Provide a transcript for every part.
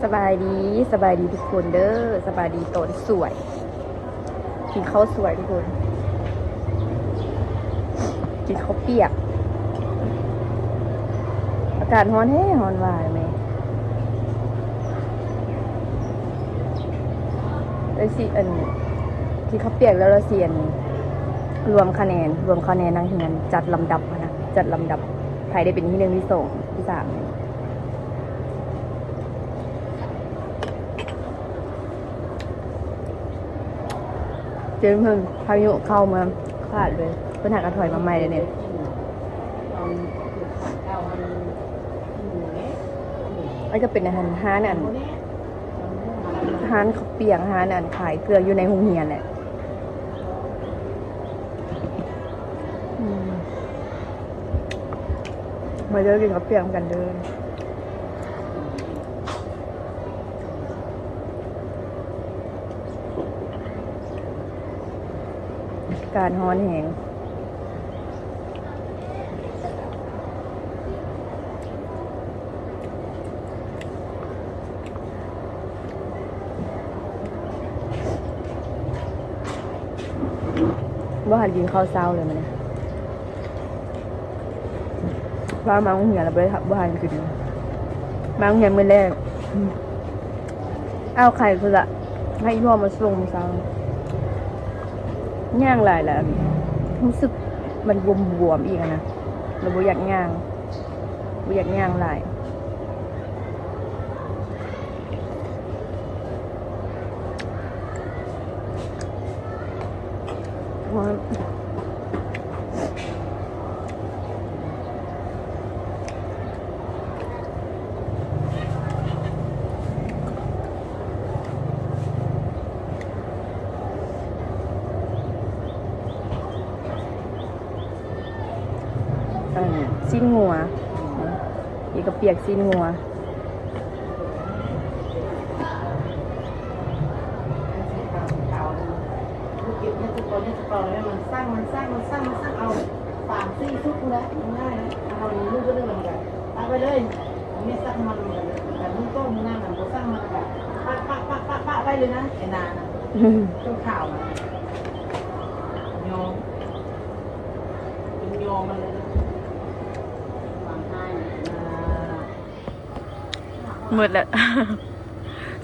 ສະບາຍດີ, ສະບາຍດີທຸກຄົນເດີ, ສະບາຍດີຕອນສວຍ. ກິນເຂົ້າສວຍທຸກຄົນ, ກິນເຂົ້າປຽກ. ອາກາດຮ້ອນແຮງ, ຮ້ອນຫວາຍແມ. ເອີຍ ຊິ ອັນ ກິນເຂົ້າປຽກແລ້ວ ລະຊິ ອັນ ລວມຄະແນນ, ລວມຄະແນນນັກຮຽນ, ຈັດລຳດັບຫັ້ນນະ, ຈັດລຳດັບ ໃຜໄດ້ເປັນທີໜຶ່ງ, ທີສອງ, ທີສາມ. ເຈັນເພິ່ນພາຍຸເຂົ້າມາຂາດເລີຍ, ເພິ່ນຫາກະຖອຍມາໃໝ່ເດ້ນີ້. ອັນນີ້ກະເປັນ ອັນ ຮ້ານ ອັນ ຮ້ານເຂົ້າປຽກ, ຮ້ານ ອັນ ຂາຍເຄື່ອງຢູ່ໃນໂຮງຮຽນແຫຼະ. ອືມ ມາເດີ ກິນເຂົ້າປຽກນຳກັນເດີ. ອາກາດຮ້ອນແຮງ. ບໍ່ທັນກິນເຂົ້າເຊົ້າເລີຍມື້ນີ້. ວ່າມາໂຮງຮຽນແລ້ວບໍ່ໄດ້ ບໍ່ທັນກິນ. ມາໂຮງຮຽນມື້ແລກ ອ້າວ ໄຂ່ພຸ້ນລະ ໃຫ້ອີ່ພໍ່ມາສົ່ງມື້ເຊົ້າ. ຍ່າງຫຼາຍແລ້ວ ຮູ້ສຶກມັນບວມໆອີກຫັ້ນນະ, ແລ້ວບໍ່ຢາກຍ່າງ, ບໍ່ຢາກຍ່າງຫຼາຍ. ຊີ້ນງົວ ອີກກະປຽກຊີ້ນງົວ. ໝົດແລ້ວ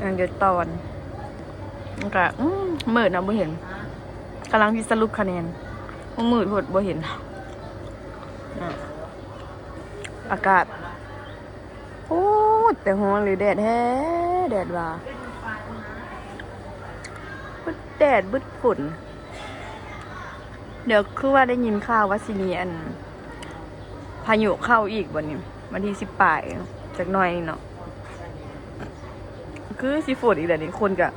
ຍັງຈະຕອນ ມັນກະ ອືມ ມືດເນາະ ບໍ່ເຫັນ, ກຳລັງຊິສະຫຼຸບຄະແນນ ມັນມືດໂພດ ບໍ່ເຫັນ. ອາກາດ ໂອ້ ແຕ່ຮ້ອນເລີຍ ແດດແທ້ ແດດວ່າ ບຶດແດດບຶດຝົນ. ດຽວຄືວ່າໄດ້ຍິນຂ່າວວ່າຊິມີ ອັນ ພາຍຸເຂົ້າອີກບໍ່ນີ້ ວັນທີສິບປາຍ ຈັກໜ້ອຍນີ້ເນາະ, ຄືຊິຝົນອີກແລ້ວນີ້. ຄົນກະ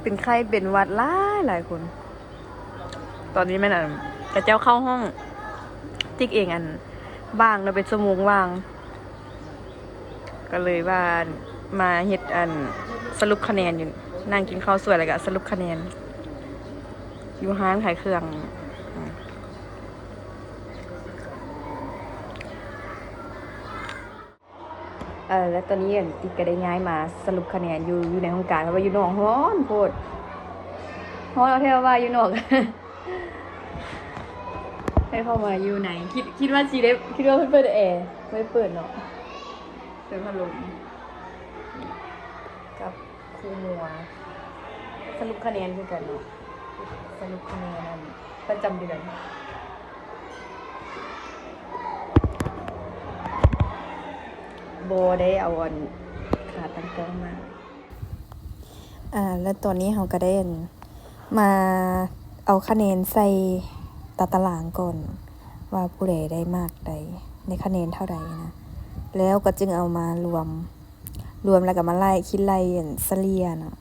ເປັນໄຂ້ເປັນຫວັດຫຼາຍຫຼາຍຄົນ. ຕອນນີ້ແມ່ນ ອັນ ຂະເຈົ້າເຂົ້າຫ້ອງ ຕິກເອງ ອັນ ວ່າງເນາະ ເປັນຊົ່ວໂມງວ່າງ. ກໍເລີຍວ່າມາເຮັດ ອັນ ສະຫຼຸບຄະແນນຢູ່ ນັ່ງກິນເຂົ້າສວຍ ແລ້ວກະສະຫຼຸບຄະແນນຢູ່ຮ້ານຂາຍເຄື່ອງ. ເອີ ແລະ ຕອນນີ້ ອັນ ຕິກກໍໄດ້ຍ້າຍມາສະຫຼຸບຄະແນນຢູ່ ຢູ່ໃນຫ້ອງການ ເພາະວ່າຢູ່ນອກຮ້ອນໂພດ, ຮ້ອນເອົາແທ້ວ່າຢູ່ນອກ. ໃຫ້ເຂົ້າມາຢູ່ໃນ ຄິດ ຄິດວ່າຊິໄດ້ ຄິດວ່າເພິ່ນເປີດແອ ບໍ່ໄດ້ເປີດເນາະ, ເປີດພັດລົມກັບຄູມົວ. ສະຫຼຸບຄະແນນຄືກັນເນາະ, ສະຫຼຸບຄະແນນ ອັນ ປະຈຳເດືອນ. ບໍ່ໄດ້ເອົາ ອັນ ຂາຕັ້ງກ້ອງມາ. ອາ ແລະ ຕອນນີ້ເຮົາກໍໄດ້ ອັນ ມາເອົາຄະແນນໃສ່ຕາຕະລາງກ່ອນ ວ່າຜູ້ໃດໄດ້ມາກໃດ ໄດ້ຄະແນນເທົ່າໃດນະ, ແລ້ວກໍຈຶ່ງເອົາມາລວມ ລວມແລ້ວກໍມາໄລ່ ຄິດໄລ່ ອັນ ສະເລ່ຍເນາະ,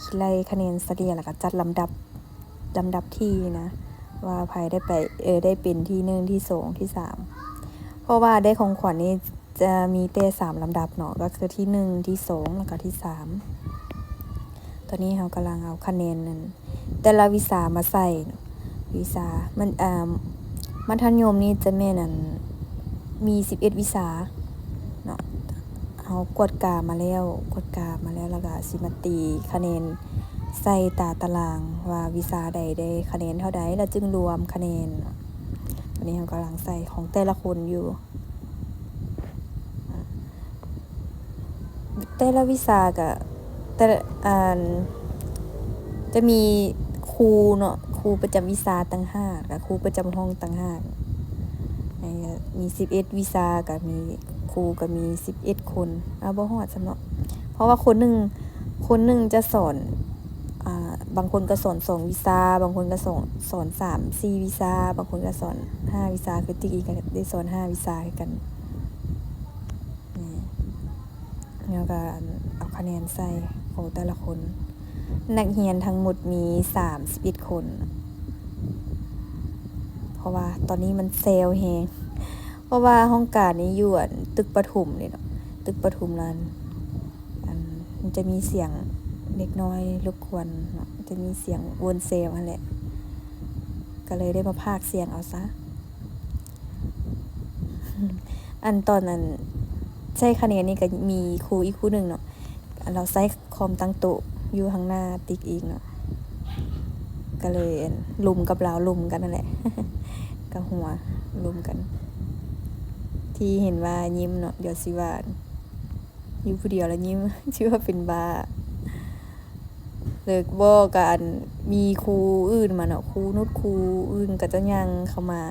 ຄິດໄລ່ຄະແນນສະເລ່ຍ ແລ້ວກໍຈັດລຳດັບ ລຳດັບທີ່ນະ ວ່າໃຜໄດ້ໄປ ເອີ ໄດ້ເປັນທີໜຶ່ງ ທີສອງ ທີສາມ. ເພາະວ່າໄດ້ຂອງຂວັນນີ້ ຈະມີແຕ່ສາມລຳດັບເນາະ, ກໍຄືທີໜຶ່ງ ທີສອງ ແລ້ວກໍທີສາມ. ຕອນນີ້ເຮົາກຳລັງເອົາຄະແນນນັ້ນ ແຕ່ລະວິຊາມາໃສ່. ວິຊາ ມັນ ອາ ມັດທະຍົມນີ້ຈະແມ່ນ ອັນ ມີສິບເອັດວິຊາເນາະ, ເຮົາກວດກາມາແລ້ວ ກວດກາມາແລ້ວ ແລ້ວກໍຊິມາຕີຄະແນນໃສ່ຕາຕະລາງວ່າວິຊາໃດໄດ້ຄະແນນເທົ່າໃດ ແລ້ວຈຶ່ງລວມຄະແນນ. ຕອນນີ້ເຮົາກຳລັງໃສ່ຂອງແຕ່ລະຄົນຢູ່. ແຕ່ລະວິຊາກະ ແຕ່ລະ ອັນ ຈະມີຄູເນາະ ຄູປະຈຳວິຊາຕ່າງຫາກ ແລະ ຄູປະຈຳຫ້ອງຕ່າງຫາກ. ໃນ ມີສິບເອັດວິຊາ ກະມີ ຄູກະມີສິບເອັດຄົນ ອາ ບໍ່ຮອດຊ້ຳເນາະ ເພາະວ່າຄົນໜຶ່ງ ຄົນໜຶ່ງຈະສອນ ອາ ບາງຄົນກະສອນສອງວິຊາ ບາງຄົນກະສອນ ສອນສາມສີ່ວິຊາ ບາງຄົນກະສອນຫ້າວິຊາ ຄືຕິກອີກກະໄດ້ສອນຫ້າວິຊາຄືກັນ. ແລ້ວກະ ອັນ ເອົາຄະແນນໃສ່ຂອງແຕ່ລະຄົນ. ນັກຮຽນທັງໝົດມີສາມສິບເອັດຄົນ ເພາະວ່າຕອນນີ້ມັນແຊວແຮງ ເພາະວ່າຫ້ອງການນີ້ຢູ່ ອັນ ຕຶກປະຖົມເດ້ເນາະ ຕຶກປະຖົມລະ ອັນ ມັນຈະມີສຽງເດັກນ້ອຍລົບກວນເນາະ ຈະມີສຽງວົນແຊວຫັ້ນແຫຼະ ກະເລີຍໄດ້ມາພາກສຽງເອົາຊະ. ອັນຕອນນັ້ນໃຊ້ຄະແນນນີ້ກະມີຄູອີກຄູໜຶ່ງເນາະ ອັນລາວໃຊ້ຄອມຕັ້ງໂຕະຢູ່ທາງໜ້າຕິກອີກເນາະ ກະເລີຍ ອັນ ລົມກັບລາວ ລົມກັນຫັ້ນແຫຼະ ກະຫົວລົມກັນ ທີ່ເຫັນວ່າຍິ້ມເນາະ ດຽວຊິວ່າ ຢູ່ຜູ້ດຽວລະຍິ້ມ ຊິວ່າເປັນບ້າ. ເລີກບໍ່ກະ ອັນ ມີຄູອື່ນມາເນາະ ຄູນຸດ ຄູອື່ນ ເຂົາເຈົ້າຍ່າງເຂົ້າມາ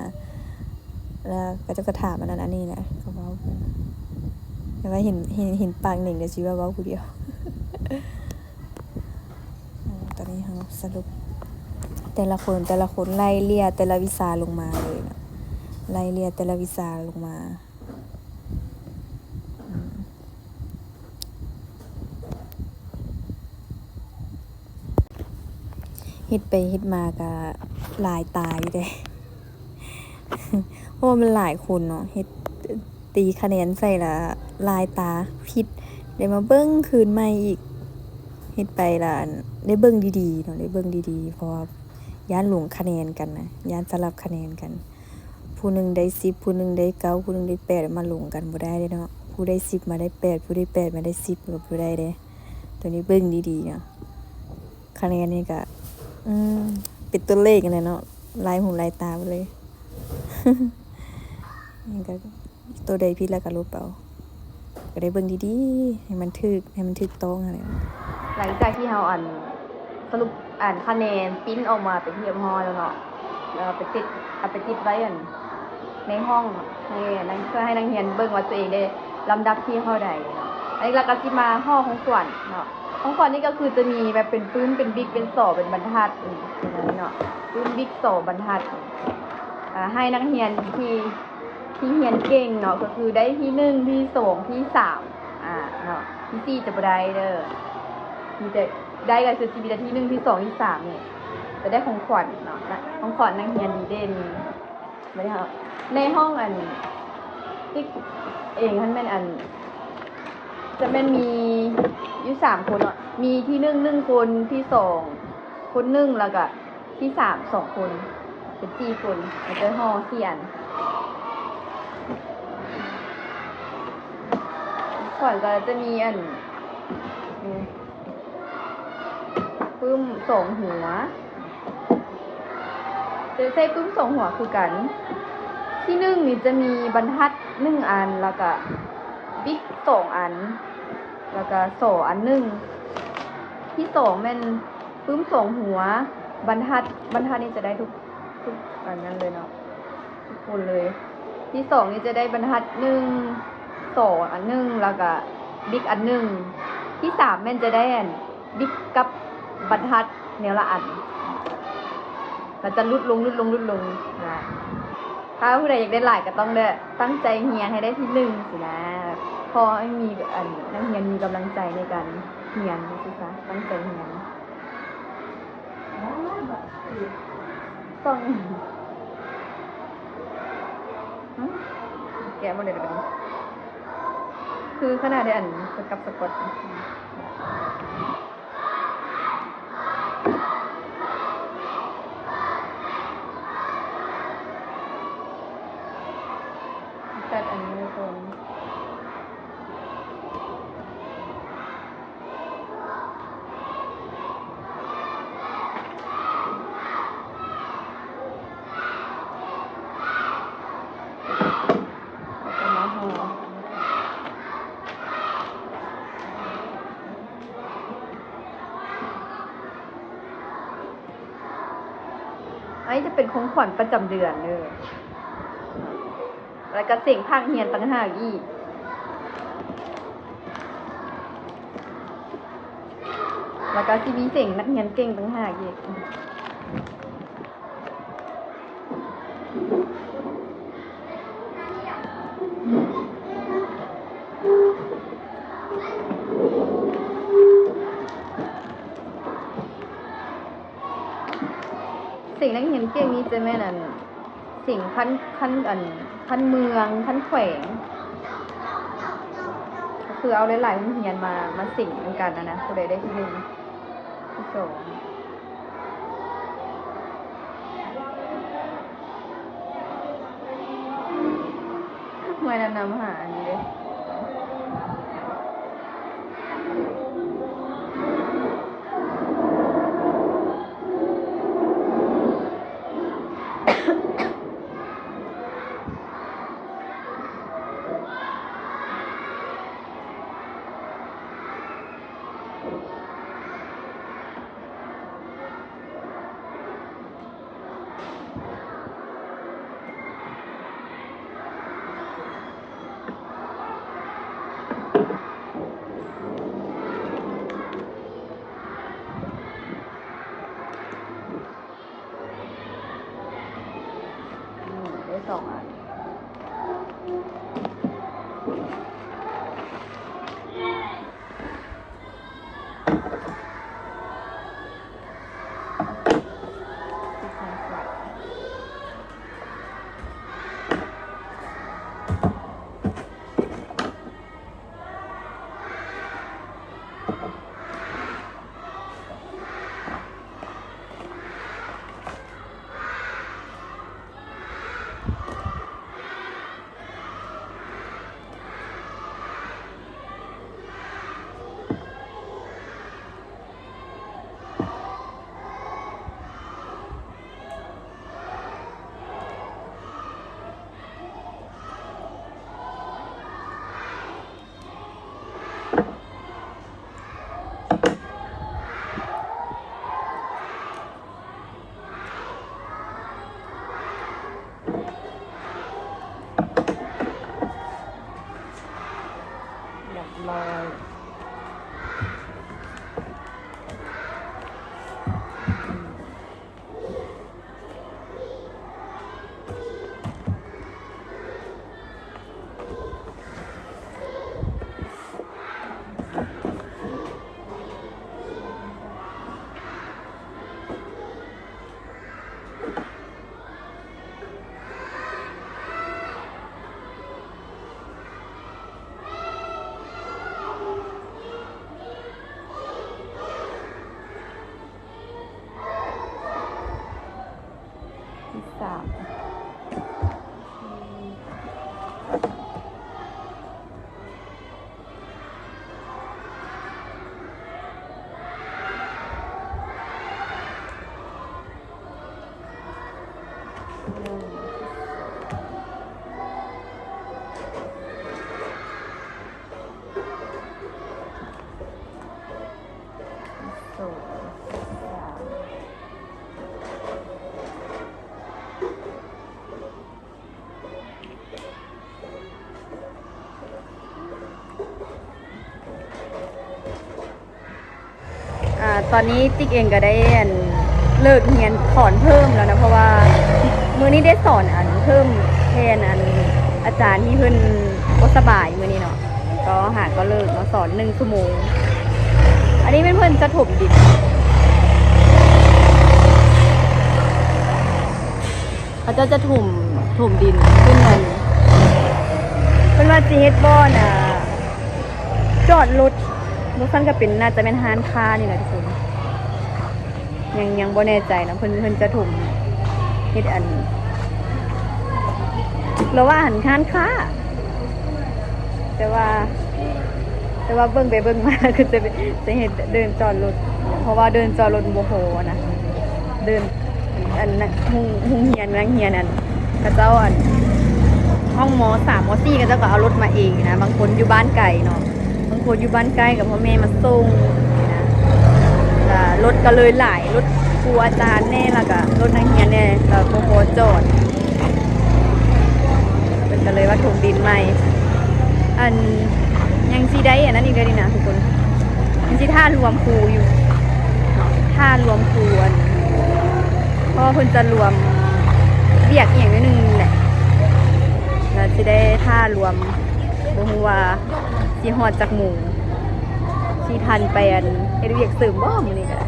ແລ້ວເຂົາເຈົ້າກະຖາມອັນນັ້ນອັນນີ້ນະ ກະເວົ້າ ແຕ່ວ່າເຫັນ ເຫັນ ເຫັນປາກເໜັງ ດຽວຊິວ່າເວົ້າຜູ້ດຽວ. ຕອນນີ້ເຮົາສະຫຼຸບແຕ່ລະຄົນ ແຕ່ລະຄົນ ໄລ່ເລ່ຍແຕ່ລະວິຊາລົງມາເລີຍເນາະ ໄລ່ເລ່ຍແຕ່ລະວິຊາລົງມາ. ເຮັດໄປເຮັດມາກະຫຼາຍຕາຢູ່ເດ້ ເພາະວ່າມັນຫຼາຍຄົນເນາະ ເຮັດ ຕີຄະແນນໃສ່ລະຫຼາຍຕາ ຜິດ ໄດ້ມາເບິ່ງຄືນໃໝ່ອີກ. ເຮັດໄປລະ ອັນ ໄດ້ເບິ່ງດີໆເນາະ ໄດ້ເບິ່ງດີໆ ເພາະວ່າຢ້ານລົງຄະແນນກັນນະ ຢ້ານສະຫຼັບຄະແນນກັນ. ຜູ້ໜຶ່ງໄດ້ສິບ ຜູ້ໜຶ່ງໄດ້ເກົ້າ ຜູ້ໜຶ່ງໄດ້ແປດ ມາລົງກັນບໍ່ໄດ້ເດ້ເນາະ ຜູ້ໄດ້ສິບມາໄດ້ແປດ ຜູ້ໄດ້ແປດມາໄດ້ສິບ ກະບໍ່ໄດ້ເດ້. ໂຕນີ້ເບິ່ງດີໆເນາະ ຄະແນນນີ້ກະ ອືມ ເປັນຕົວເລກຫັ້ນແຫຼະເນາະ ລາຍຫູລາຍຕາເບິດເລີຍ ນີ້ກະ ໂຕໃດຜິດລະກະລົບເອົາ ກະໄດ້ເບິ່ງດີໆ ໃຫ້ມັນຖືກ ໃຫ້ມັນຖືກຕ້ອງຫັ້ນແຫຼະ. ຫຼັງຈາກທີ່ເຮົາ ອັນ ສະຫຼຸບ ອັນ ຄະແນນ ປຣິ້ນອອກມາເປັນທີ່ຮຽບຮ້ອຍແລ້ວເນາະ ແລ້ວເອົາໄປຕິດ ເອົາໄປຕິດໄວ້ ອັນ ໃນຫ້ອງເນາະ ໃຫ້ນັກ ເພື່ອໃຫ້ນັກຮຽນເບິ່ງວ່າຕົວເອງໄດ້ລຳດັບທີ່ເທົ່າໃດເນາະ. ອັນນີ້ລະກະຊິມາຫໍຂອງຂວັນເນາະ ຂອງຂວັນນີ້ກະຄືຈະມີແບບເປັນປຶ້ມ ເປັນບິກ ເປັນສໍ ເປັນບັນທັດ ອືມ ເນາະ ປຶ້ມ ບິກ ສໍ ບັນທັດ ອາ ໃຫ້ນັກຮຽນທີ່ ທີ່ຮຽນເກັ່ງເນາະ ກະຄືໄດ້ທີໜຶ່ງ ທີສອງ ທີສາມ ອາ ເນາະ ທີສີ່ຈະບໍ່ໄດ້ເດີ ມີແຕ່ ໄດ້ກະຄືຊິມີແຕ່ທີໜຶ່ງ ທີສອງ ທີສາມນີ້ ຈະໄດ້ຂອງຂວັນເນາະ ຂອງຂວັນນັກຮຽນດີເດັ່ນ. ໃນຫ້ອງ ໃນຫ້ອງ ອັນ ຕິກເອງຫັ້ນແມ່ນ ອັນ ຈະແມ່ນມີຢູ່ສາມຄົນເນາະ ມີທີໜຶ່ງ ໜຶ່ງຄົນ ທີສອງ ຄົນໜຶ່ງ ລະກະ ທີສາມ ສອງຄົນ ເປັນສີ່ຄົນ ແລ້ວຈະຫໍ່ສີ່ອັນ. ຂວັນກະຈະມີອັນ ປຶ້ມສອງຫົວ ຈະໃຊ້ປຶ້ມສອງຫົວຄືກັນ ທີໜຶ່ງນີ້ຈະມີບັນທັດໜຶ່ງອັນ ລະກະບິກສອງອັນ ລະກະສໍອັນໜຶ່ງ ທີສອງແມ່ນ ປຶ້ມສອງຫົວ ບັນທັດ ບັນທັດນີ້ຈະໄດ້ທຸກ ທຸກອັນນັ້ນເລີຍເນາະ ທຸກຄົນເລີຍ. ທີສອງນີ້ຈະໄດ້ບັນທັດໜຶ່ງ ສໍອັນໜຶ່ງ ລະກະບິກອັນໜຶ່ງ. ທີສາມແມ່ນຈະໄດ້ອັນບິກກັບບັນທັດແນວລະອັນ ລະຈະຫຼຸດລົງ ຫຼຸດລົງ ຫຼຸດລົງນະ. ຖ້າຜູ້ໃດຢາກໄດ້ຫຼາຍກະຕ້ອງແບບຕັ້ງໃຈຮຽນໃຫ້ໄດ້ທີໜຶ່ງຊີ້ນະ ພໍໃຫ້ມີອັນນັກຮຽນມີກຳລັງໃຈໃນການຮຽນ ວ່າຊັ້ນຊະ ຕັ້ງໃຈຮຽນ. ສ່ອງ ຫື ແກະບໍ່ໄດ້ດອກບາດນີ້ ຄືຂະໜາດໄດ້ອັນສະກັບສະກອດ. ຕັດອັນນີ້ໄວ້ກ່ອນ. ອັນນີ້ຈະເປັນຂອງຂວັນປະຈຳເດືອນເດີ ແລ້ວກະເສັງພາກຮຽນຕ່າງຫາກອີກ ແລ້ວກະຊິມີເສັງນັກຮຽນເກັ່ງຕ່າງຫາກອີກ. ເສັງນັກຮຽນເກັ່ງນີ້ຈະແມ່ນ ອັນ ເສັງຂັ້ນ ຂັ້ນ ອັນ ຂັ້ນເມືອງ ຂັ້ນແຂວງ ກໍຄືເອົາຫຼາຍໆໂຮງຮຽນມາ ມາເສັງນຳກັນນະ ຜູ້ໃດໄດ້ທີໜຶ່ງ ທີສອງ ເມື່ອຍນຳ ນຳຫາອັນນີ້ເດ້. ນີ້ ໄດ້ສອງອັນ. ຮຽບຮ້ອຍ. ທີສາມ. ອ່າ ຕອນນີ້ຕິກເອງກໍໄດ້ ອັນ ເລີກຮຽນສອນເພີ່ມແລ້ວນະ ເພາະວ່າມື້ນີ້ໄດ້ສອນ ອັນ ເພີ່ມແທນ ອັນ ອາຈານທີ່ເພິ່ນບໍ່ສະບາຍມື້ນີ້ເນາະ ກໍຫາກໍເລີກເນາະ ສອນໜຶ່ງຊົ່ວໂມງ. ອັນນີ້ແມ່ນເພິ່ນຈະຖົມດິນ ເຂົາເຈົ້າຈະຖົມ ຖົມດິນຂຶ້ນ ອັນ ເພິ່ນວ່າຊິເຮັດບ່ອນ ອ່າ ຈອດລົດ ບໍ່ຊັ້ນກໍເປັນ ໜ້າຈະແມ່ນຮ້ານຄ້ານີ້ແຫຼະທຸກຄົນ ຍັງ ຍັງບໍ່ແນ່ໃຈເນາະ ເພິ່ນ ເພິ່ນຈະຖົມເຮັດ ອັນ ລາວວ່າຫັ້ນຮ້ານຄ້າ ແຕ່ວ່າ ແຕ່ວ່າເບິ່ງໄປເບິ່ງມາ ຄືຈະ ຈະເຮັດເດີ່ນຈອດລົດ ເພາະວ່າເດີ່ນຈອດລົດບໍ່ພໍນະ ເດີ່ນ ອັນ ໂຮງ ໂຮງຮຽນ ນັກຮຽນ ອັນ ເຂົາເຈົ້າ ອັນ ຫ້ອງ ມໍສາມ ມໍສີ່ ເຂົາເຈົ້າກໍເອົາລົດມາເອງນະ ບາງຄົນຢູ່ບ້ານໄກເນາະ ບາງຄົນຢູ່ບ້ານໃກ້ກໍພໍ່ແມ່ມາສົ່ງນະ. ກະລົດກະເລີຍຫຼາຍ ລົດຄູອາຈານແດ່ ແລ້ວກະລົດນັກຮຽນແດ່ ກະບໍ່ພໍຈອດ ເພິ່ນກະເລີຍວ່າຖົມດິນໃໝ່. ອັນ ຍັງຊິໄດ້ອັນນັ້ນອີກເດ້ນີ້ນະທຸກຄົນ ຍັງຊິຖ້າລວມຄູຢູ່ ຖ້າລວມຄູ ອັນ ເພາະວ່າເພິ່ນຈະລວມວຽກອີ່ຫຍັງໜ້ອຍໜຶ່ງແຫຼະ ແລ້ວຊິໄດ້ຖ້າລວມ ບໍ່ຮູ້ວ່າຊິຮອດຈັກໂມງ ຊິທັນໄປອັນເຮັດວຽກເສີມບໍ່ມື້ນີ້ກະໄດ້.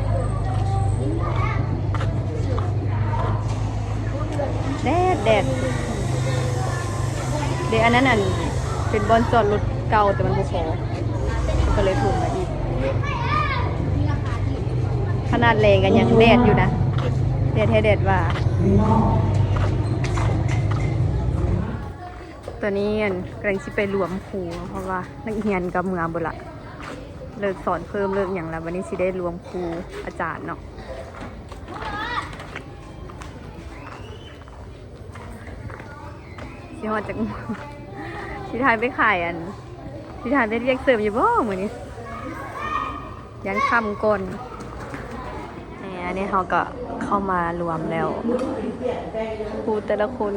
ແດດ ແດດ ເດ ອັນນັ້ນ ອັນ ເປັນບ່ອນຈອດລົດເກົ່າ ແຕ່ມັນບໍ່ພໍ ກະເລີຍຖົມມາອີກ. ຂະໜາດແລງກະຍັງແດດຢູ່ນະ ແດດແທ້ແດດວ່າ. ຕອນນີ້ ອັນ ກຳລັງຊິໄປລວມຄູ ເພາະວ່ານັກຮຽນກະເມືອເບິດລະ ເລີກສອນເພີ່ມ ເລີກຫຍັງລະ ບາດນີ້ຊິໄດ້ລວມຄູອາຈານເນາະ. ຊິຮອດຈັກໂມງ ຊິທານໄປຂາຍ ອັນ ຊິທານໄປເຮັດວຽກເສີມຢູ່ບໍ່ມື້ນີ້ ຢ້ານຄ່ຳກ່ອນ. ນີ້ ອັນນີ້ເຮົາກະເຂົ້າມາລວມແລ້ວ ຄູແຕ່ລະຄົນ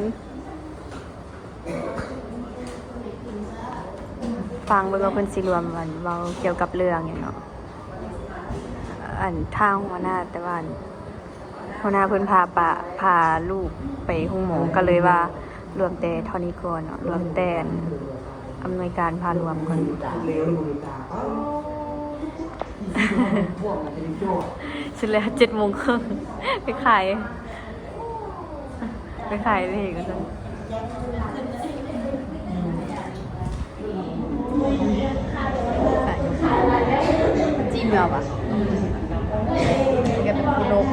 ຟັງເບິ່ງວ່າເພິ່ນຊິລວມ ອັນ ເວົ້າກ່ຽວກັບເລື່ອງຫຍັງເນາະ ອັນ ທາງຫົວໜ້າ ແຕ່ວ່າ ອັນ ຫົວໜ້າເພິ່ນພາປະ ພາລູກໄປໂຮງໝໍ ກະເລີຍວ່າລວມແຕ່ເທົ່ານີ້ກ່ອນເນາະ ລວມແຕ່ ອັນ ອຳນວຍການພາລວມກ່ອນ. ເສັດແລ້ວ ເຈັດໂມງເຄິ່ງ ໄປຂາຍ ໄປຂາຍເລກວ່າຊັ້ນ. ຈີເມືອຫວາ? ນີ້ກະເປັນຄູນົກ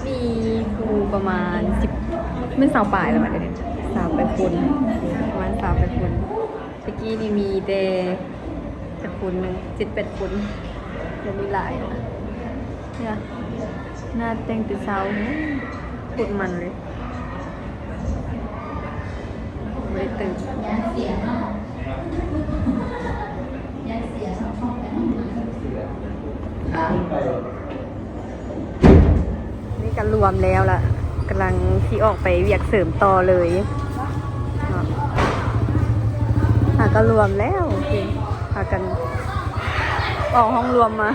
ມີຄູປະມານສິບ ແມ່ນຊາວປາຍແລ້ວບາດນີ້ ຊາວປາຍຄົນ ປະມານຊາວປາຍຄົນ. ຕະກີ້ນີ້ມີແຕ່ຈັກຄົນໜຶ່ງ ເຈັດແປດຄົນ ບໍ່ມີຫຼາຍ. ເນຍ ໜ້າແຕ່ງແຕ່ເຊົ້າ ໂຄດມັນເລີຍ ບໍ່ໄດ້ຕື່ນ. ນີ້ກະລວມແລ້ວລະ ກຳລັງຊິອອກໄປວຽກເສີມຕໍ່ເລີຍເນາະ. ຫາກະລວມແລ້ວ ໂອເຄ ພາກັນອອກຫ້ອງລວມມາ.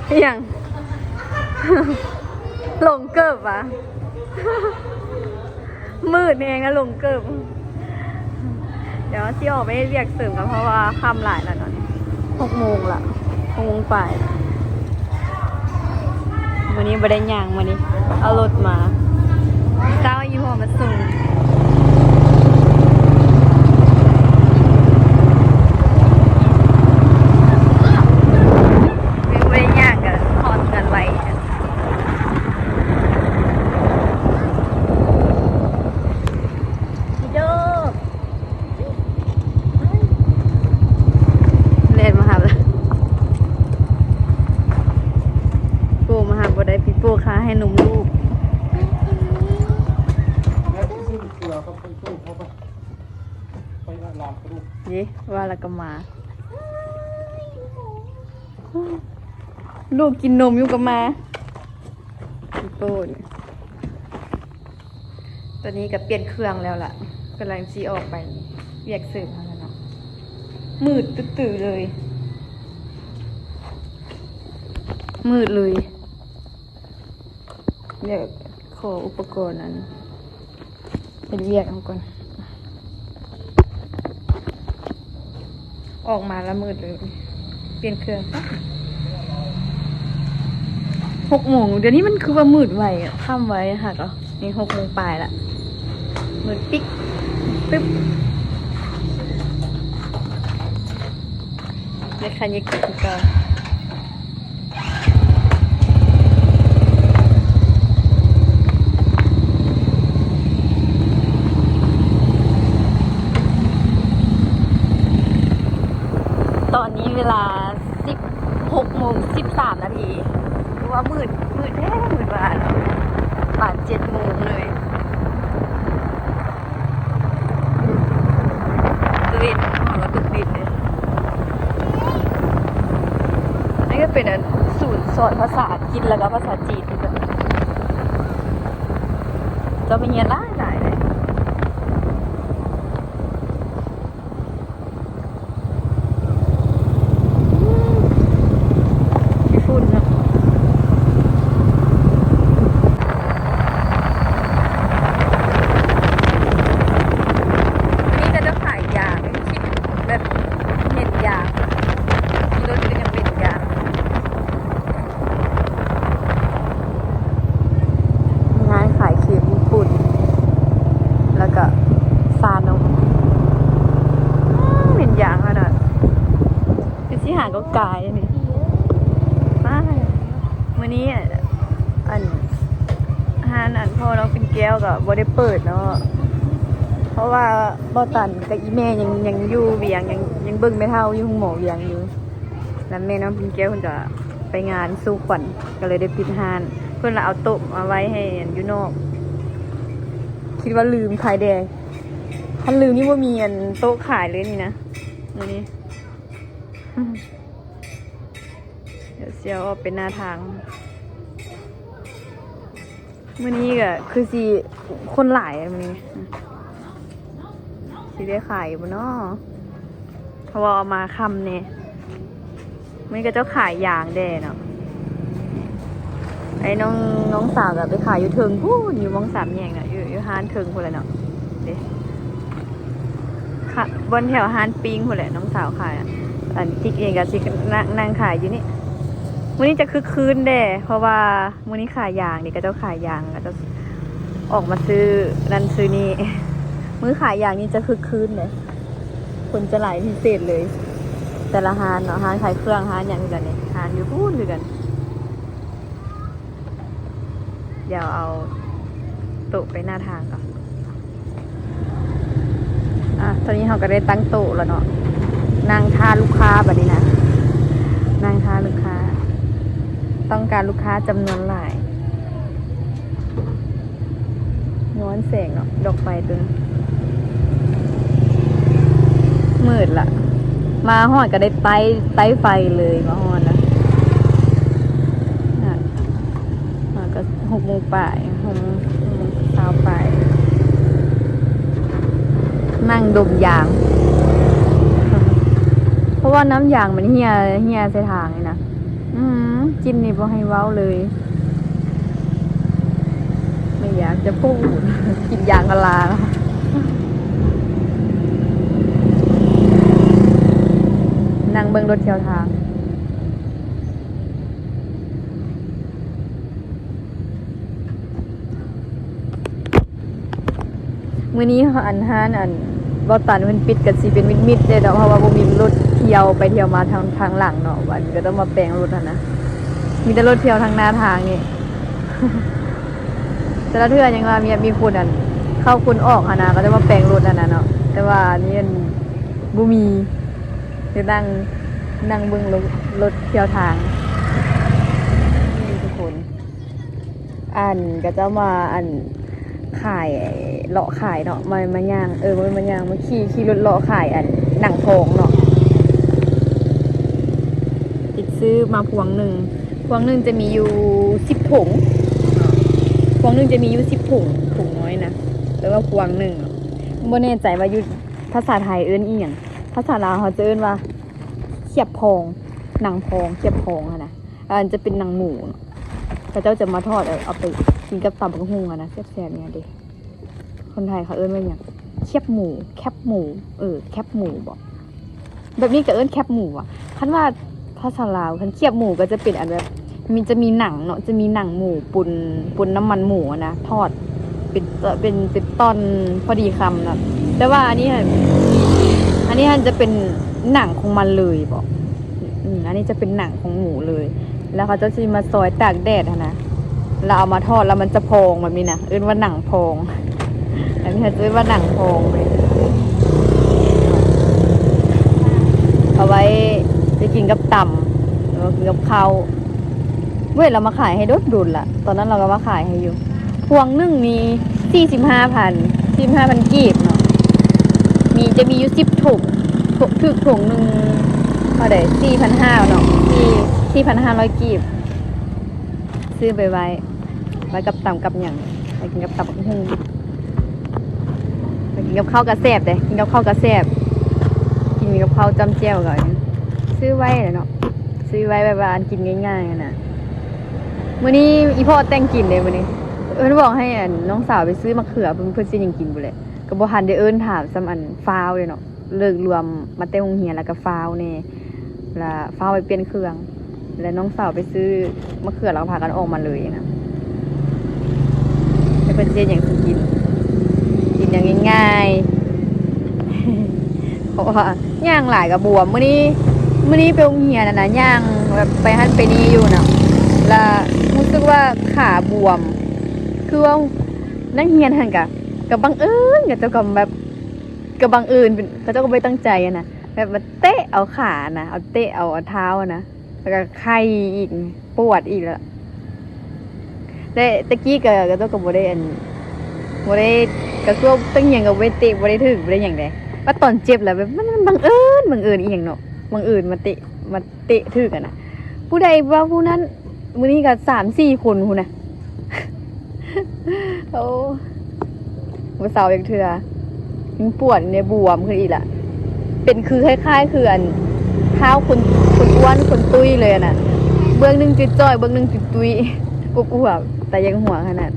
ອີ່ຫຍັງ? ຫຼົງເກີບຫວາ? ມືດແຮງນະ ຫຼົງເກີບ. ດຽວຊິອອກໄປເຮັດວຽກເສີມກ່ອນ ເພາະວ່າຄ່ຳຫຼາຍລະຕອນນີ້ ຫົກໂມງລະ ຫົກໂມງປາຍ. ມື້ນີ້ບໍ່ໄດ້ຍ່າງ ມື້ນີ້ເອົາລົດມາ ເຊົ້າອີ່ພໍ່ມາສົ່ງ. ມື້ນີ້ບໍ່ໄດ້ຍ່າງ ກະຮອດເຮືອນໄວ. ແລ່ນມາຫາລະ ໂປ້ມາຫາບໍ່ໄດ້ ປີໂປ້ຄາໃຫ້ນົມລູກ. ເດ ວ່າລະກະມາ ລູກກິນນົມຢູ່ກະມາ ອີໂປ້. ຕອນນີ້ກະປ່ຽນເຄື່ອງແລ້ວລະ ກຳລັງຊິອອກໄປວຽກເສີມຫັ້ນລະເນາະ. ມືດຕຶດໆເລີຍ ມືດເລີຍ. ດຽວຂໍອຸປະກອນອັນ ເຮັດວຽກເຮົາກ່ອນ. ອອກມາລະມືດເລີຍ ປ່ຽນເຄື່ອງ. ຫົກໂມງ ດຽວນີ້ມັນຄືວ່າມືດໄວ ຄ່ຳໄວຄັກເນາະ. ນີ້ຫົກໂມງປາຍລະ ມືດປິກປຶບ. ໄດ້ຄາເຍກະຄືເກົ່າ. ຕອນນີ້ເວລາສິບຫົກໂມງສິບສາມນາທີ ຄືວ່າມືດ ມືດແທ້ ມືດວ່າປານເຈັດໂມງເລີຍ. ຕະເວັນ ເຮົາກະຕົກດິນເດ້. ປັນອັນສູນສອນພາສາອັງກິດ ແລ້ວກໍພາສາຈີນ ເຈົ້າໄປຮຽນຫຼາຍໆເດ້. ອືມ ຂີ້ຝຸ່ນເນາະ. ອັນນີ້ເຂົາເຈົ້າຂາຍຢາງ ແບບເໝັນຢາງ ຂີ່ລົດກໍຍັງເໝັນຢາງ. ມີຮ້ານຂາຍເຄບຍີ່ປຸ່ນ ແລ້ວກະຊານົມ. ອືມ ເໝັນຢາງຂະໜາດ ຄືຊິຫາກໍກາຍນີ້. ມາ ມື້ນີ້ ອັນ ຮ້ານ ອັນ ພໍ່ນ້ອງປິ່ນແກ້ວກໍບໍ່ໄດ້ເປີດເນາະ ເພາະວ່າບໍ່ຕັນກັບອີ່ແມ່ຍັງ ຍັງຢູ່ວຽງ ຍັງ ຍັງເບິ່ງແມ່ເຖົ້າຢູ່ໂຮງໝໍວຽງຢູ່. ແລ້ວແມ່ນ້ອງປິ່ນແກ້ວເພິ່ນກໍໄປງານສູ່ຂວັນ ກໍເລີຍໄດ້ປິດຮ້ານ. ເພິ່ນລະເອົາໂຕະມາໄວ້ໃຫ້ ອັນ ຢູ່ນອກ ຄິດວ່າລືມຂາຍແດ່. ຄັນລືມນີ້ບໍ່ມີ ອັນ ໂຕະຂາຍເລີຍນີ້ນະ ມື້ນີ້. ດຽວຊິເອົາອອກໄປໜ້າທາງ. ມື້ນີ້ກໍຄືຊິຄົນຫຼາຍ ມື້ນີ້ຊິໄດ້ຂາຍຢູ່ບໍ່ນໍ ເພາະວ່າເອົາມາຄ່ຳແດ່. ມື້ນີ້ເຂົາເຈົ້າຂາຍຢາງແດ່ເນາະ. ໄອ້ນ້ອງ ນ້ອງສາວກໍໄປຂາຍຢູ່ເທິງພຸ້ນ ຢູ່ໝ່ອງສາມແຍກນະ ຢູ່ ຢູ່ຮ້ານເທິງພຸ້ນແຫຼະເນາະ. ເດ້ ຄະ ບ່ອນແຖວຮ້ານປີ້ງພຸ້ນແຫຼະ ນ້ອງສາວຂາຍ. ອັນ ຕິກເອງກໍຊິນັ່ງ ນັ່ງຂາຍຢູ່ນີ້. ມື້ນີ້ຈະຄຶກຄື້ນແດ່ ເພາະວ່າມື້ນີ້ຂາຍຢາງເດ້ ເຂົາເຈົ້າຂາຍຢາງ ເຂົາເຈົ້າອອກມາຊື້ນັ້ນຊື້ນີ້. ມື້ຂາຍຢາງນີ້ຈະຄຶກຄື້ນເດ້ ຄົນຈະຫຼາຍພິເສດເລີຍ. ແຕ່ລະຮ້ານເນາະ ຮ້ານຂາຍເຄື່ອງ ຮ້ານຫຍັງຄືກັນນີ້ ຮ້ານຢູ່ພຸ້ນຄືກັນ. ດຽວເອົາໂຕະໄປໜ້າທາງກ່ອນ. ອາ ຕອນນີ້ເຮົາກໍໄດ້ຕັ້ງໂຕະແລ້ວເນາະ ນັ່ງຖ້າລູກຄ້າບັດນີ້ນະ ນັ່ງຖ້າລູກຄ້າ ຕ້ອງການລູກຄ້າຈຳນວນຫຼາຍ. ຍ້ອນແສງເນາະ ດອກໄຟຕົວນີ້ ມືດລະ ມາຮອດກໍໄດ້ໄຕ້ ໄຕ້ໄຟເລີຍ ມາຮອດນະ. ມາກໍຫົກໂມງປາຍ ຫົກໂມງຊາວປາຍ ນັ່ງດົມຢາງ ເພາະວ່ານ້ຳຢາງມັນເຫ່ຍ ເຫ່ຍໃສ່ທາງນີ້ນະ. ອືມ ກິ່ນນີ້ບໍ່ໃຫ້ເວົ້າເລີຍ ບໍ່ຢາກຈະພູດ ກິນຢາງກະລາ. ນັ່ງເບິ່ງລົດແຖວທາງ. ມື້ນີ້ ອັນ ຮ້ານ ອັນ ເວົ້າຕາມເພິ່ນປິດກໍຊິເປັນມິດໆເດ້ເນາະ ເພາະວ່າບໍ່ມີລົດທ່ຽວໄປທ່ຽວມາທາງ ທາງຫຼັງເນາະ ອັນ ກໍຕ້ອງມາແປງລົດຫັ້ນນະ ມີແຕ່ລົດທ່ຽວທາງໜ້າທາງນີ້. ແຕ່ລະເທື່ອຍັງວ່າມີ ມີຄົນ ອັນ ເຂົ້າຄົນອອກຫັ້ນນະ ກໍຈະມາແປງລົດຫັ້ນນະເນາະ ແຕ່ວ່າອັນນີ້ ອັນ ບໍ່ມີ ໄດ້ນັ່ງ ນັ່ງເບິ່ງລົດ ລົດທ່ຽວທາງ ນີ້ທຸກຄົນ. ອັນ ເຂົາເຈົ້າມາ ອັນ ຂາຍ ເລາະຂາຍເນາະ ມາ ມາຍ່າງ ເອີ ບໍ່ແມ່ນມາຍ່າງ ມາຂີ່ ຂີ່ລົດເລາະຂາຍ ອັນ ໜັງພອງເນາະ. ຕິກຊື້ມາພວງໜຶ່ງ ພວງໜຶ່ງຈະມີຢູ່ສິບຖົງ ພວງໜຶ່ງຈະມີຢູ່ສິບຖົງ ຖົງນ້ອຍນະ ແປວ່າພວງໜຶ່ງເນາະ. ບໍ່ແນ່ໃຈວ່າຢູ່ພາສາໄທເອີ້ນອີ່ຫຍັງ ພາສາລາວເຮົາຈະເອີ້ນວ່າ ຂຽບພອງ ໜັງພອງ ຂຽບພອງຫັ້ນນະ ອັນຈະເປັນໜັງໝູເນາະ ເຂົາເຈົ້າຈະມາທອດ ເອົາ ເອົາໄປກິນກັບຕຳບັກຫຸ່ງຫັ້ນນະ ແຊບໆ ນີ້ເດ້. ຄົນໄທເຂົາເອີ້ນວ່າຫຍັງ? ຂຽບໝູ ແຄບໝູ ເອີ ແຄບໝູບໍ? ແບບນີ້ກໍເອີ້ນແຄບໝູຫວາ? ຄັນວ່າພາສາລາວ ຄັນຂຽບໝູກໍຈະເປັນອັນແບບ ມີ ຈະມີໜັງເນາະ ຈະມີໜັງໝູປົນ ປົນນ້ຳມັນໝູຫັ້ນນະ ທອດເປັນ ເປັນ ເປັນຕ່ອນພໍດີຄຳນະ. ແຕ່ວ່າອັນນີ້ຫັ້ນ ອັນນີ້ຫັ້ນຈະເປັນໜັງຂອງມັນເລີຍບໍ? ອືມ ອັນນີ້ຈະເປັນໜັງຂອງໝູເລີຍ ແລ້ວເຂົາເຈົ້າຊິມາຊອຍຕາກແດດຫັ້ນນະ ແລ້ວເອົາມາທອດ ແລ້ວມັນຈະພອງແບບນີ້ນະ ເອີ້ນວ່າໜັງພອງ. ອັນນີ້ເຂົາເອີ້ນວ່າໜັງພອງ ເອົາໄວ້ໄປກິນກັບຕຳ ຫຼືວ່າກິນກັບເຂົ້າ. ເວີ້ຍ ລາວມາຂາຍໃຫ້ດົນໆລະ ຕອນນັ້ນລາວກໍມາຂາຍໃຫ້ຢູ່. ພວງໜຶ່ງນີ້ສີ່ສິບຫ້າພັນ ສີ່ສິບຫ້າພັນກີບເນາະ ມີ ຈະມີຢູ່ສິບຖົງ ຖືກຖົງໜຶ່ງເທົ່າໃດ ສີ່ພັນຫ້າເນາະ ທີ່ ສີ່ພັນຫ້າຮ້ອຍກີບ ຊື້ໄປໄວ້ ໄວ້ກັບຕຳກັບຫຍັງ ໄວ້ກິນກັບຕຳບັກຫຸ່ງ ໄວ້ກິນກັບເຂົ້າກໍແຊບເດ້ ກິນກັບເຂົ້າກໍແຊບ ກິນກັບເຂົ້າຈ້ຳແຈ່ວກໍ ຊື້ໄວ້ແຫຼະເນາະ ຊື້ໄວ້ແບບວ່າອັນກິນງ່າຍໆຫັ້ນນະ. ມື້ນີ້ອີ່ພໍ່ແຕ່ງກິນເດ້ມື້ນີ້ ເພິ່ນບອກໃຫ້ອັນນ້ອງສາວໄປຊື້ມະເຂືອ ເພິ່ນ ເພິ່ນຊິຫຍັງກິນພຸ້ນແຫຼະ ກໍບໍ່ທັນໄດ້ເອີ້ນຖາມຊ້ຳ ອັນຟ້າວເດ້ເນາະ. ເລີກລວມມາແຕ່ໂຮງຮຽນ ແລ້ວກໍຟ້າວແດ່ ລະຟ້າວໄປປ່ຽນເຄື່ອງ ແລະນ້ອງສາວໄປຊື້ມະເຂືອ ແລ້ວພາກັນອອກມາເລີຍນະ. ແລ້ວເພິ່ນຊິເຮັດຫຍັງຊິກິນ ກິນຫຍັງງ່າຍໆ ເພາະວ່າຍ່າງຫຼາຍກໍບວມ. ມື້ນີ້ ມື້ນີ້ໄປໂຮງຮຽນຫັ້ນນະ ຍ່າງແບບໄປຫັ້ນໄປນີ້ຢູ່ນະ ລະຮູ້ສຶກວ່າຂາບວມ ຄືວ່ານັກຮຽນຫັ້ນກະ ກໍບັງເອີນ ເຂົາເຈົ້າກໍແບບ ກໍບັງເອີນ ເຂົາເຈົ້າກໍບໍ່ໄດ້ຕັ້ງໃຈຫັ້ນນະ ແບບມາເຕະເອົາຂານະ ເອົາເຕະເອົາ ເອົາເທົ້າຫັ້ນນະ ແລ້ວກໍໄຂ້ອີກ ປວດອີກແລ້ວ. ແຕ່ຕະກີ້ກໍ ເຂົາເຈົ້າກໍບໍ່ໄດ້ອັນ ບໍ່ໄດ້ ກໍຄືວ່າຕັ້ງຫຍັງກໍບໍ່ໄດ້ເຕະ ບໍ່ໄດ້ຖືກ ບໍ່ໄດ້ຫຍັງເດ້ ວ່າຕອນເຈັບແລ້ວແບບ ມັນ ມັນບັງເອີນ ບັງເອີນອີ່ຫຍັງເນາະ ບັງເອີນມາເຕະ ມາ ເຕະຖືກຫັ້ນນະ ຜູ້ໃດວ່າຜູ້ນັ້ນ. ມື້ນີ້ກໍສາມສີ່ຄົນພຸ້ນນະ ໂອ້ ບໍ່ເຊົາຈັກເທື່ອ ຍັງປວດ ຍັງບວມຂຶ້ນອີກລະ ເປັນຄືຄ້າຍໆ ຄືອັນ ທ້າວຄົນ ຄົນອ້ວນ ຄົນຕຸ້ຍເລີຍຫັ້ນນະ ເບື້ອງໜຶ່ງຈ່ອຍໆ ເບື້ອງໜຶ່ງຕຸ້ຍໆ ອວບໆ ຕາຢາກຫົວຂະໜາດ.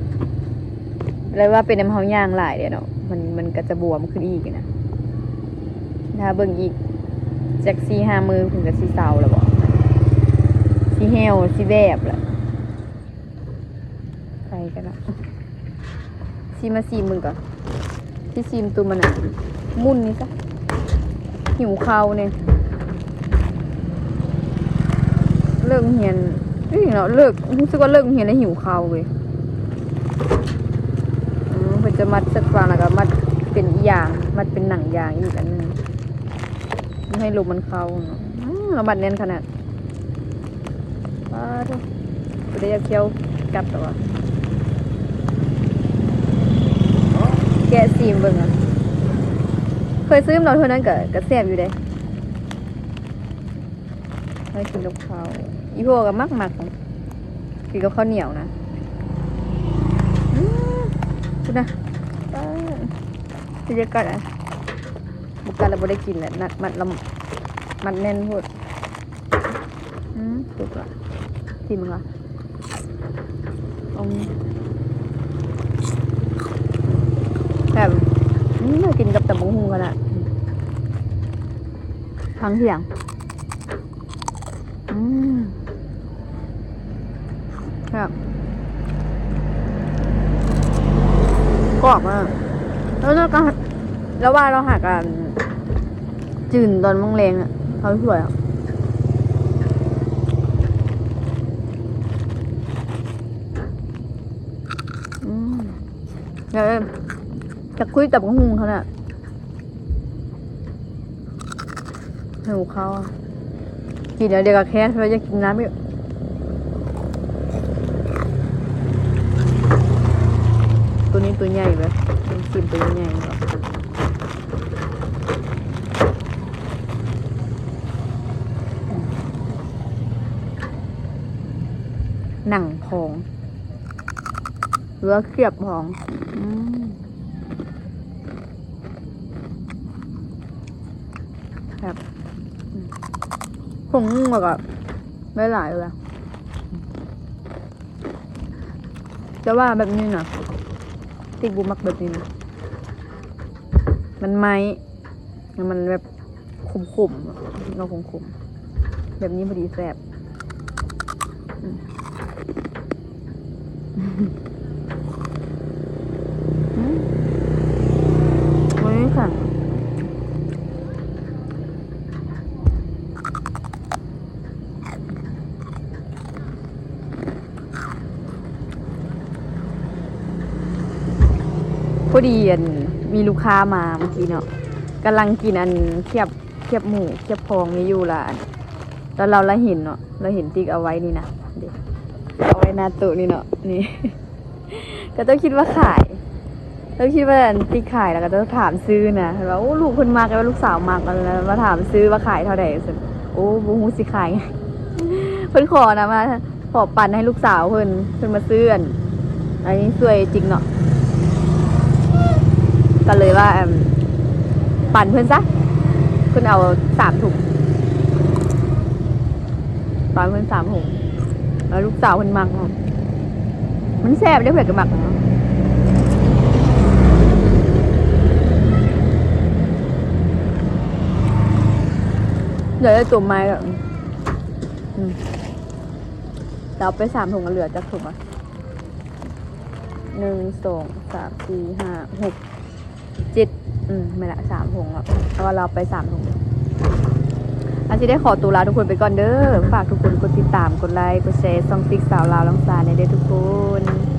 ແລ້ວວ່າເປັນນຳເຮົາຍ່າງຫຼາຍເດ້ເນາະ ມັນ ມັນກໍຈະບວມຂຶ້ນອີກນະ. ຖ້າເບິ່ງອີກຈັກສີ່ຫ້າມື້ ເພິ່ນກໍຊິເຊົາແລ້ວບໍ ຊິແຫ້ວ ຊິແວບລະ. ໄປກັນລະ ຊິມາຊີມເບິ່ງກ່ອນ ຊິຊີມຕຸ່ມອັນນັ້ນ ໝຸ່ນນີ້ຊະ. ຫິວເຂົ້າແນ່ ເລີກຮຽນ ເອີຍເນາະ ເລີກ ຮູ້ສຶກວ່າເລີກຮຽນແລ້ວຫິວເຂົ້າເວີຍ. ອືມ ເພິ່ນຈະມັດເຊືອກຟາງ ແລ້ວກໍມັດເປັນອີ່ຫຍັງ ມັດເປັນໜັງຢາງອີກອັນໜຶ່ງ ບໍ່ໃຫ້ລົມມັນເຂົ້າເນາະ. ອືມ ລະມັດແໜ້ນຂະໜາດ. ປາດໂທ້ ບໍ່ໄດ້ຢາກຂ້ຽວກັດແລ້ວວະ ແກະຊີມເບິ່ງອະ. ເຄີຍຊື້ມາເທື່ອນັ້ນກໍ ກໍແຊບຢູ່ເດ້ ໄວ້ກິນກັບເຂົ້າ. ອີ່ພໍ່ກໍມັກໆ ກິນກັບເຂົ້າໜຽວນະ. ອືມ ພຸ້ນນະ ປາດ ຊິຢາກກັດອະ ບໍ່ກັດແລ້ວບໍ່ໄດ້ກິນແຫຼະ ມັດ ມັດລະ ມັດແໜ້ນໂພດ. ອືມ ສຸກລະ ຊີມເບິ່ງລະ. ອືມ ແຊບ ອືມ ກິນກັບຕຳບັກຫຸ່ງຂະໜາດ ຟັງສຽງ. ອືມ ແຊບ ກອບມາກ ແລ້ວກໍ ແລ້ວວ່າລາວຫາກ ອັນ ຈື່ນຕອນແລງໆ ອະ ເຂົ້າສວຍອະ. ອືມ ຢາກ ຢາກຄຸຍຕຳບັກຫຸ່ງເທົ່ານັ້ນ ຫິວເຂົ້າ ກິນແລ້ວດຽວກໍແຄ້ນ ແລ້ວຢາກກິນນ້ຳອີກ. ໂຕນີ້ໂຕໃຫຍ່ເວີຍ ກິນໂຕໃຫຍ່ໆ ໜັງພອງ ຫຼືວ່າຄຽບພອງ. ອືມ ແຊບ ອືມ ຜົງນັວກໍໄດ້ຫຼາຍຢູ່ລະ ແຕ່ວ່າແບບນີ້ນະ ຕິກບໍ່ມັກແບບນີ້ນະ ມັນໄໝ້ ແລ້ວມັນແບບ ຂົມໆ ອອກຂົມໆ ແບບນີ້ພໍດີແຊບ. ອືມ ອືມ ໂອ້ຍ ແຂງ ພໍດີອັນ ມີລູກຄ້າມາເມື່ອກີ້ເນາະ ກຳລັງກິນອັນ ຄຽບ ຄຽບໝູ ຄຽບພອງນີ້ຢູ່ ລະອັນ ລະລາວລະເຫັນເນາະ ລະເຫັນຕິກເອົາໄວ້ນີ້ນະ ເດ້ ເອົາໄວ້ໜ້າໂຕະນີ້ເນາະ ນີ້ ເຂົາເຈົ້າຄິດວ່າຂາຍ ເຂົາຄິດວ່າອັນຕິກຂາຍ ລະເຂົາເຈົ້າຖາມຊື້ນະ ເຫັນວ່າ ໂອ້ ລູກເພິ່ນມັກ ແລ້ວລູກສາວມັກ ລະມາຖາມຊື້ວ່າຂາຍເທົ່າໃດ ໂອ້ ບໍ່ຮູ້ຊິຂາຍ ເພິ່ນຂໍນະ ມາ ຂໍປັນໃຫ້ລູກສາວເພິ່ນ ເພິ່ນມາຊື້ອັນ ອັນນີ້ຊ່ວຍຈິກເນາະ ກໍເລີຍວ່າ ອັ່ນ ປັນເພິ່ນຊະ ເພິ່ນເອົາສາມຖົງ ປັນເພິ່ນສາມຖົງ ແລ້ວລູກສາວເພິ່ນມັກເນາະ ມັນແຊບເດ້ ໃຜກໍມັກເນາະ ເດີ ຕົວໃໝ່ ອືມ ແລ້ວເອົາໄປສາມຖົງ ເຫຼືອຈັກຖົງວະ ໜຶ່ງ ສອງ ສາມ ສີ່ ຫ້າ ຫົກ ເຈັດ ອືມ ແມ່ນລະ ສາມຖົງເນາະ ເພາະວ່າລາວໄປສາມຖົງ ອາຊິໄດ້ຂໍຕົວລາທຸກຄົນໄປກ່ອນເດີ ຝາກທຸກຄົນກົດຕິດຕາມ ກົດໄລ ກົດແຊ ຊ່ອງຕິກສາວລາວລັງສາແດ່ເດີທຸກຄົນ.